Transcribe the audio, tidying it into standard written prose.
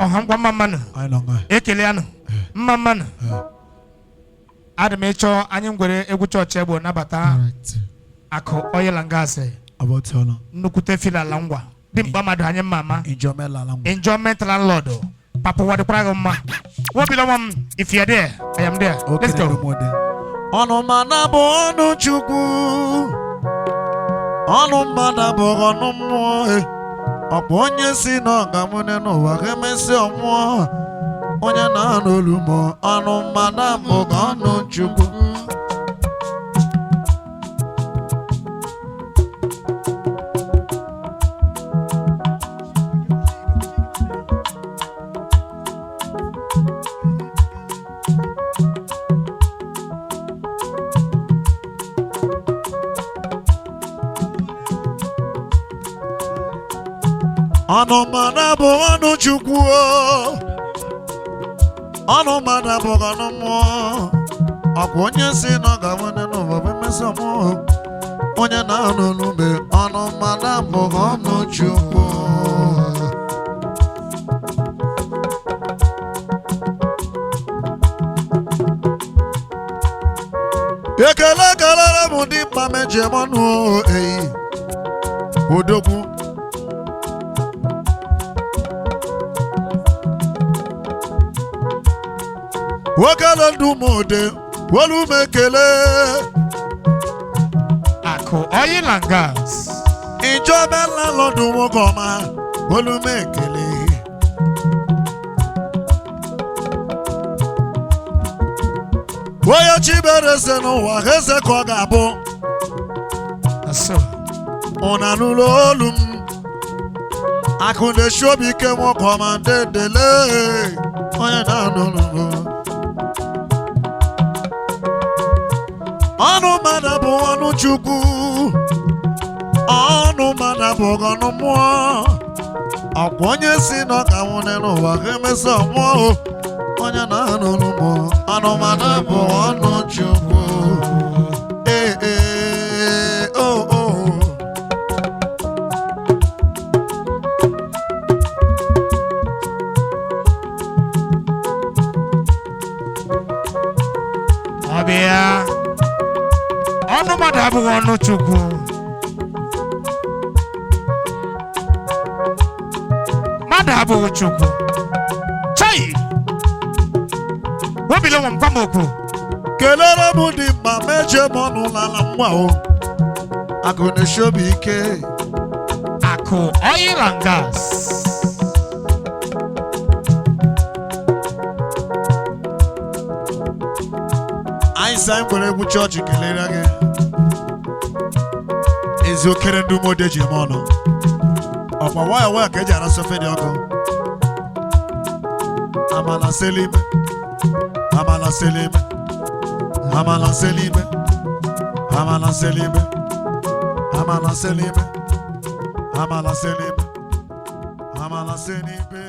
Ọha ngwa, mma mmanụ. Anyị nọ nga. Ekele anụ, mma mmanụ. Adị m ịchọ anyị ngwere egwu chọọchị egbo nabata. Alright. Akụ Oil and Gas. Abọtịọla. Nnukwute filala ngwa dimkpa mmadụ anyị mma ama. Enjoyment lala ngwa. Enjoyment landlord, papa, ụwa dịkwara gị mma. Wobilo nwa m, if you're there, I am there. Let's go. Ọnụ mmadụ bụ ọnụ Chukwu, ọnụ mmadụ abụghị ọnụ mmụọ e. Ọkwa onye si na ọ ga-amụne n'ụwa ga-emesi ọmụọ. Onye na-anụ olu mụ, ọnụ mmadụ abụghị ọnụ Chukwu. Ọnụ mmadụ abụghị ọnụ Chukwu o. Ọnụ mmadụ abụghị ọnụ mmụọ. Ọkwa onye si na ọ ga-amụne n'ụwa bụ emesi ọmụọ. Onye na-anụ olu mgbe, ọnụ mmadụ abụghị ọnụ Chukwu. Ekele kelere m dị mkpa m eji eme ọnụ eyi odogwu. Nwoke ndụ m ode olu m ekele. Akụ Oil and Gas. Enjoyment landlord, nwoke ọma, olu m ekele. Onye chibere eze n'ụwa, eze ka ọ ga-abụ. So. Ụna n'ụlọ olu m, akụ na-esi obi ike, nwoke ọma, ndedele, onye na-anụ n'ụlọ. Ọnụ mmadụ bụ ọnụ Chukwu, ọnụ mmadụ abụghị ọnụ mmụọ. Ọkwa onye si na ọ ga-anwụ n'ụwa ga-emesi ọmụọ o. Onye na-anụ mmụọ, ọnụ mmadụ bụ ọnụ Chukwu. Ee, ee, o o. Ọ bịa, ọnụ mmadụ abụghị ọnụ Chukwu. Mmadụ abụghị Chukwu. Chai, wobile nwa m, gwa m okwu. Kelere m dị mma meje m ọnụ n'ala nwa o, akụ na-esi obi ike. Akụ Oil and Gas. Anyị si anyị nwere egwu chọọchị kelere gị, ezi okere ndị ụmụode ji eme ọnụ. Ọkwa nwayọ nwayọ ka eji arasị ofe dị ọkụ. Amala selime, amala selime, amala selime, amala selime, amala selime, amala selime, amala selime.